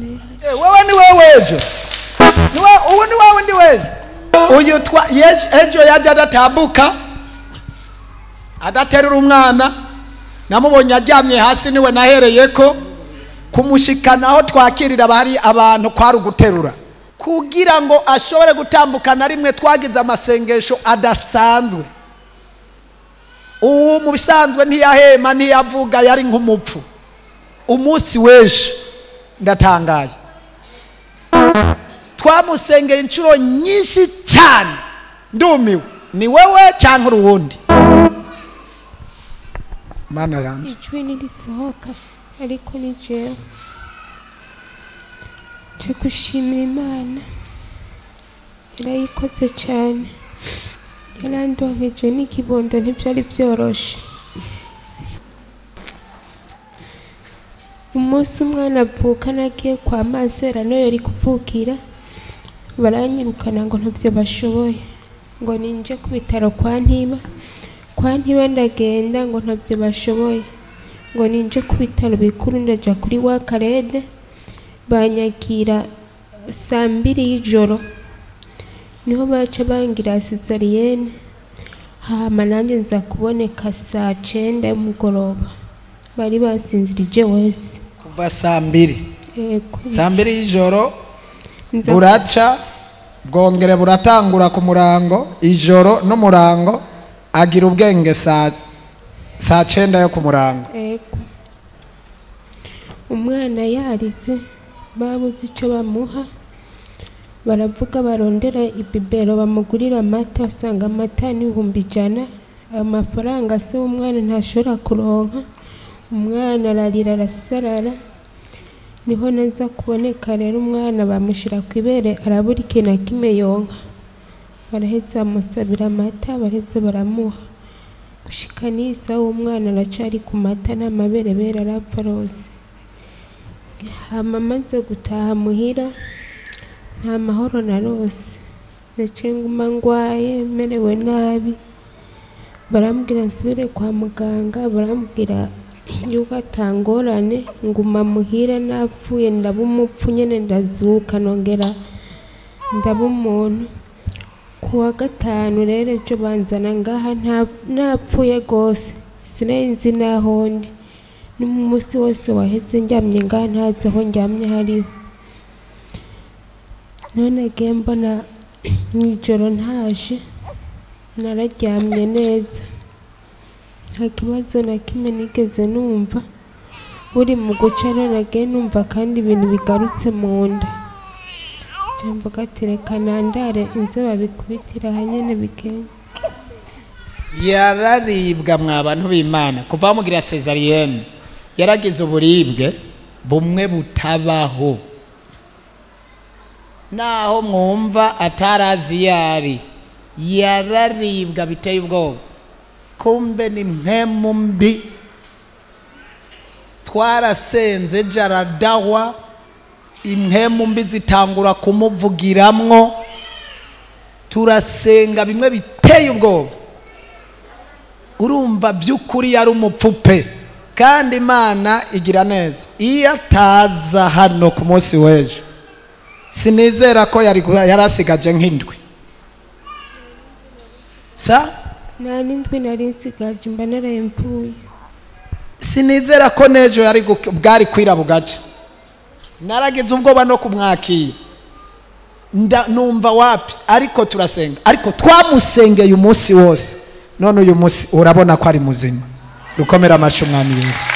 Wewe ni wewe ejo. Niwe ubu ni wewe ndi wejo. Uyu twa ejo yaje adatambuka, adaterura umwana, namubonye aryamye hasi niwe nahereyeko kumushikana aho twakirira bari abantu kwari uguterura kugira ngo ashobore gutambuka. Na rimwe twagize amasengesho adasanzwe. Ubu mu bisanzwe ntiyahema, ntiyavuga, yari nk'umupfu. Umunsi w'ejo ndatangaye, twamusengeye inshuro nyinshi cyane, ndumiwe. Ni wewe cyangwa uruwundi? Mana yanjye, ijwi ntirisohoka ariko ni jewe. Nje gushimira Imana, yarayikoze cyane, yarandonkeje n'ikibondo, ntibyari byoroshe. Umunsi umwana avuka nagiye kwa masera niyo yari kuvukira, baranyirukana ngo ntabyo bashoboye, ngo ninje ku bitaro kwa Ntiba. Kwa Ntiba ndagenda ngo ntabyo bashoboye, ngo ninje ku bitaro bikuru. Ndaja kuri wa Karede, banyakira saa 2 y'ijoro, niho baca bangira césarienne. Hama nanjye nza kuboneka saa 9 y'umugoroba, bari basinzirije wese. Kuva saa 2? Yego. Saa 2 y'ijoro buraca bwongere buratangura ku murango, ijoro n'umurango, agira ubwenge saa 9 yo ku murango. Yego. Umwana yaritse, babuze icyo bamuha, baravuga barondera ibibero bamugurira amata, asanga amata ni 100,000. Ayo mafaranga se umwana ntashobora kuronka. Umwana ararira arasarara. Niho naza kuboneka rero, umwana bamushyira ku ibere, arabura ikintu na kimwe yonka. Baraheza bamusabira amata, baraheza baramuha. Gushika n'isaha umwana aracari ku mata, n'amaberebere arapfa rose. Hama maze gutaha muhira, nta mahoro narose. Naciye nguma ngwaye, merewe nabi. Barambwira nsubire kwa muganga, barambwira yuko atangorane, nguma muhira napfuye, ndaba umupfu nyene, ndazuka nongera ndaba umuntu. Ku wa gatanu rero ejo banzana ngaha napfuye gose, sinari nzi naho ndi. N'umunsi wose waheze ndyamye ngaha, ntazi aho ndyamye hariho. None nagiye mbona mw'ijoro ntashe, nararyamye neza, nta kibazo na kimwe nigeze numva. Buri mu guca rero nagiye numva kandi ibintu bigarutse mu nda. Mvuga ati reka nandare inze babikubitira ahanyene bigende. Yararibwa mwa bantu b'Imana. Kuva bamugira césarienne yaragize uburibwe bumwe butabaho. Naho mwumva atarazi yari, yararibwa biteye ubwoba. Kumbe ni mpemu mbi. Twarasenze jaradawa, impemu mbi zitangura kumuvugiramwo. Turasenga bimwe biteye ubwoba. Urumva by'ukuri yari umupfupe. Kandi Imana igira neza, iyo ataza hano ku munsi w'ejo sinizera ko yari yarasigaje nk'indwi. Sa nta n'indwi nari nsigaje, mba narayempfuye. Sinizera ko n'ejo yari bwari kwira bugaca. Naragize ubwoba no kumwakira, numva wapi, ariko turasenga. Ariko twamusengeye umunsi wose, none uyu munsi urabona ko ari muzima. Rukomera amashyi Umwami Yesu.